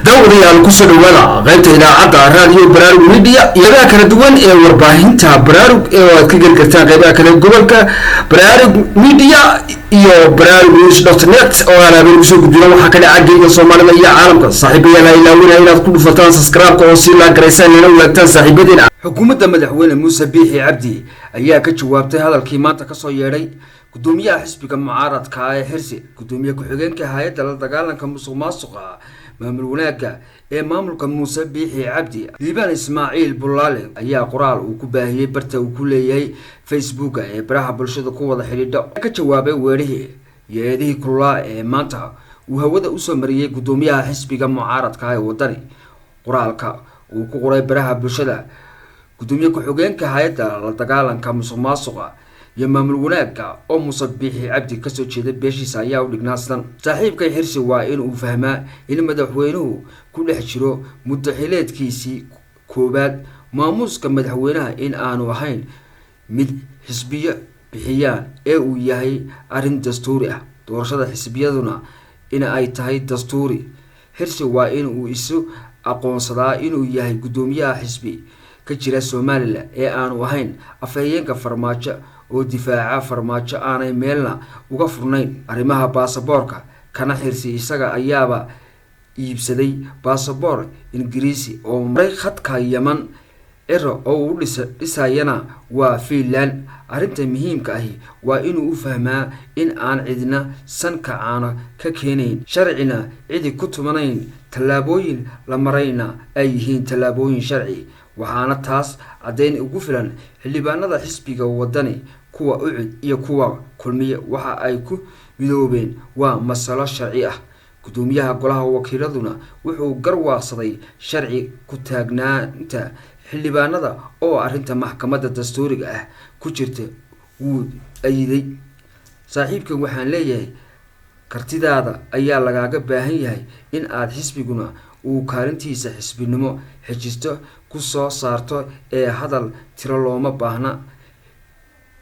Daawadayaal, kusoo dhawaada qaybta idaacadda Raadiyo Baraarug Media iyo qeybaha kala duwan ee warbaahinta Baraarug ee aad ka geli kartaan qeybaha kale gobolka, Baraarug Media iyo Baraarug News.net, oo aan habeen kusoo gudbino waxaa ka dhaca geega Soomaalida iyo caalamka. Saaxiibayaal, ha ilaawina inaad ku dhufataan subscribe-ka oo sii laagaraysaan, lana wadaagtaan saaxiibadiina. Xukuumadda madaxweyne Muuse Biixi Cabdi ayaa ka jawaabtay hadalkii maanta kasoo yeedhay gudoomiyaha xisbiga mucaaradka ee Xirsi. Gudoomiye ku-xigeenka hay-adda la dagaalanka musuq maasuqa, maamul wanaagga ee maamulka Muuse Biixi Cabdi, Liibaan Ismaaciil Bulaale, ayaa qoraal uu ku baahiyey barta uu ku leeyahay Facebooka ee baraha bulshada ku wada xidhiidho ka jawaabay weerihii iyo eedihii kululaa ee maanta uu hawada usoo mariyey gudoomiyaha xisbiga mucaaradka ee Wadani. Qoraalka uu ku qoray baraha bulshada gudoomiye ku-xigeenka hay-adda la dagaalanka musuq maasuqa iyo maamul wanaagga oo Muuse Biixi Cabdi kasoo jeeda beeshiisa ayaa u dhignaa sidan: "Saaxiibkay Xirsi waa in uu fahmaa in madaxweynuhu ku dhex jiro muddo xileedkiisii koowaad, maamuuska madaxweynaha in aanu ahayn mid xisbiyo bixiyaan ee uu yahay arrin dastuuri ah, doorashada xisbiyaduna in ay tahay dastuuri. Xirsi waa in uu isu aqoonsadaa inuu yahay guddoomiyaha xisbi ka jira Somaliland ee aanu ahayn afhayeenka Farmaajo oo difaaca Farmaajo aanay meelna uga furnayn arrimaha baasaboorka. Kana Xirsi isaga ayaaba iibsaday baasaboor Ingiriisi oo maray khadka Yeman, Ciro oo uu dhisayana waa Finland. Arrinta muhiimka ahi waa inuu u fahmaa in aan cidina sanka caano ka keenayn, sharcina cidi ku tumanayn, tallaabooyin la marayna ay yihiin tallaabooyin sharci. Waxaana taas caddayn ugu filan xildhibaanada xisbiga Wadani, kuwa UCID iyo kuwa Kulmiye waxa ay ku midoobeen waa masalo sharci ah. Gudoomiyaha golaha wakiiladuna wuxuu garwaaqsaday sharci ku taagnaanta xildhibaanada oo arrinta maxkamadda dastuuriga ah ku jirta wuu ayiday. Saaxiibkan waxaan leeyahay, kartidaada ayaa lagaaga baahan yahay in aad xisbiguna uu kaalintiisa xisbinimo xejisto ku soo saarto ee hadal tiro looma baahna."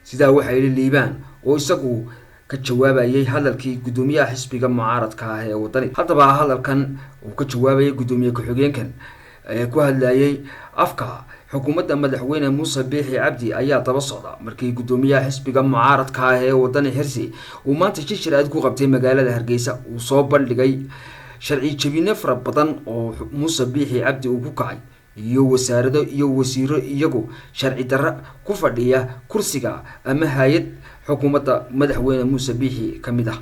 Sidaa waxaa yidhi Liibaan oo isagu ka jawaabayay hadalkii guddoomiyaha xisbiga mucaaradka ah ee Wadani. Haddaba hadalkan uu ka jawaabayay guddoomiye ku-xigeenkan ee ku hadlayay afka xukuumadda madaxweyne Muuse Biixi Cabdi ayaa daba socda markii guddoomiyaha xisbiga mucaaradka ah ee Wadani, Xirsi, uu maanta shir aad ku qabtay magaalada Hargeysa, uu soo bandhigay sharci jabino fara badan oo Muuse Biixi Cabdi uu ku kacay iyo wasaarado iyo wasiiro iyagu sharci darro ku fadhiya kursiga ama hay-ad xukuumadda madaxweyne Muuse Biixi ka mid ah.